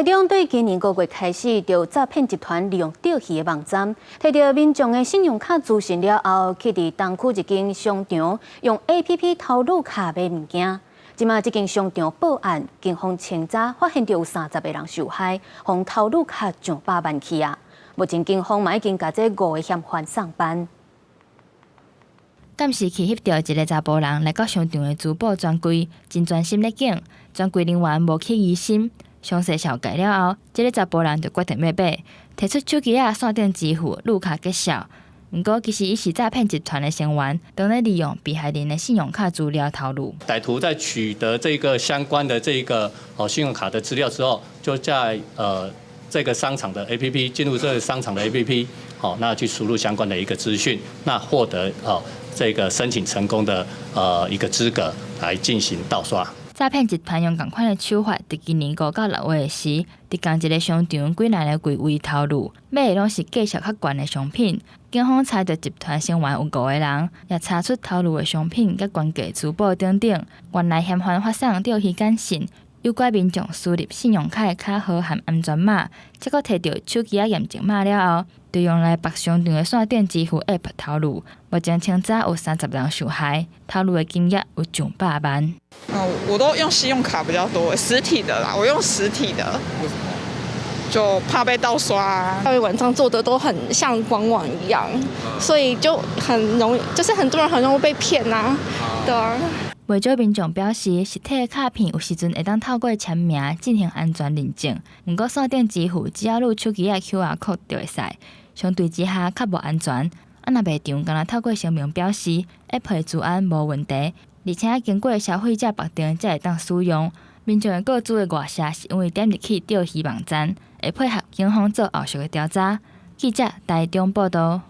台中對今年五月開始，就詐騙集團利用釣魚的網站，提著民眾的信用卡資訊了後，去佇東區一間商場用 APP 偷入卡買物件。這馬這間商場報案，警方清查發現著有30個人受害，予偷入卡上百萬去啊！目前警方嘛已經共這五個嫌犯送辦。監視器翕著一个查埔人來到商場的珠寶專櫃，真專心咧揀，專櫃人員無起疑心。詳細紹介了後，這个查埔人就決定欲買，提出手機仔線頂支付，入卡結數。毋過其實伊是詐騙集團的成員，當咧利用被害人的信用卡資料偷入。歹徒在取得這個相關的這個信用卡的資料之後，就在這個商場的 APP 進入這個商場的 APP，好，那去輸入相關的一個資訊，那獲得這個申請成功的一個資格來進行盜刷。詐騙集團用仝款的手法，佇今年5到6月時，佇仝一个商場幾若个櫃位偷入，買的攏是價數較懸的商品。警方查著集團成員有五個人，也查出偷入的商品佮懸價珠寶等等。原來嫌犯發送釣魚簡訊，誘拐民眾輸入信用卡的卡號和安全碼，結果提著手機仔驗證碼了後，就用來別商場的線頂支付 App 偷入。目前清查有30人受害，偷入的金額有上百萬。哦，我都用信用卡比較多，實體的啦，我用實體的。為什麼？就怕被盜刷啊。因為網站做的都很像官網一樣，所以就很容易，就是很多人很容易被騙啊，對啊。袂少民眾表示，實體的卡片有時陣會當透過簽名進行安全認證，毋過線頂支付只要錄手機仔 QR code 就會使，相對之下較無安全。啊，若賣場敢若透過聲明表示，App 的資安無問題，而且經過消費者縛定才會當使用。民眾的個資會外洩，是因為點入去釣魚網站，會配合警方做後續的調查。記者台中報導。